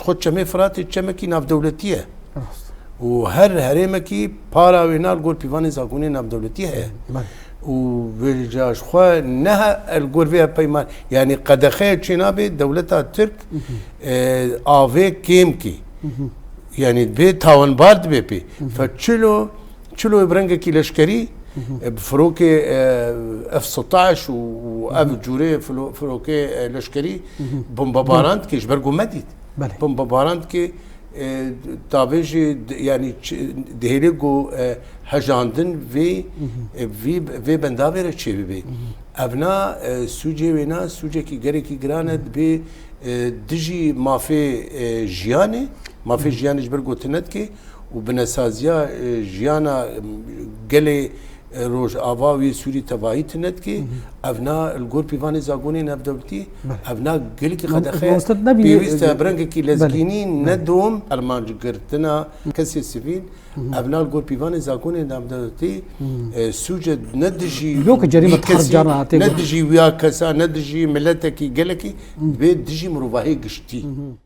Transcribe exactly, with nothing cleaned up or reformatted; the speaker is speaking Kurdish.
Xwe Çemê Firatê çemekî navdewletî ye. Û her herêmekî para wê na li gor pîvanê zagonê navdewletî heye. Û vêca ji xwe ne he-, li gor vê hevpeyman, yanî qedexeya çênabê dewleta Tirk, e, avê kêm kê. Yanî bê tawanbar dibe pê. Fe çilo, çilo bi rengekî leşkerî, e, bi firokê, e, F setaş û, û ev cûrê filo-, firokê, e, leşkerî bombebaran dike ji ber ku me dît. Belê. Bombebaran dike, e, tabê jî d-, yanî ç-, dihêlê ku, e, hejandin vê, e, vî, vê bendavê re çêbibe. Evna, e, sûcê wêna, sûcekî gelekî giran e, dibê, e, dijî mafê, e, jiyanê, mafê jiyanê ji ber ku tune dike û binesaziya, e, jiyana, e, gelê, e, Rojava û yê Sûrî tevahî tune dike. Evna li gor pîvanê zagonê navdewletî, evna gelekî qedexe, pêwîst e bi rengekî lezgînî, ne dom armancgirtina kesê sivîl, evna li gor pîvanê zagonê navdewletî, e, sûce ne dijî Yok, cerîme wî kesî, carna hatê ne got. Dijî wiya kesa, ne dijî miletekî gelekî, bê dijî mirovahê giştî.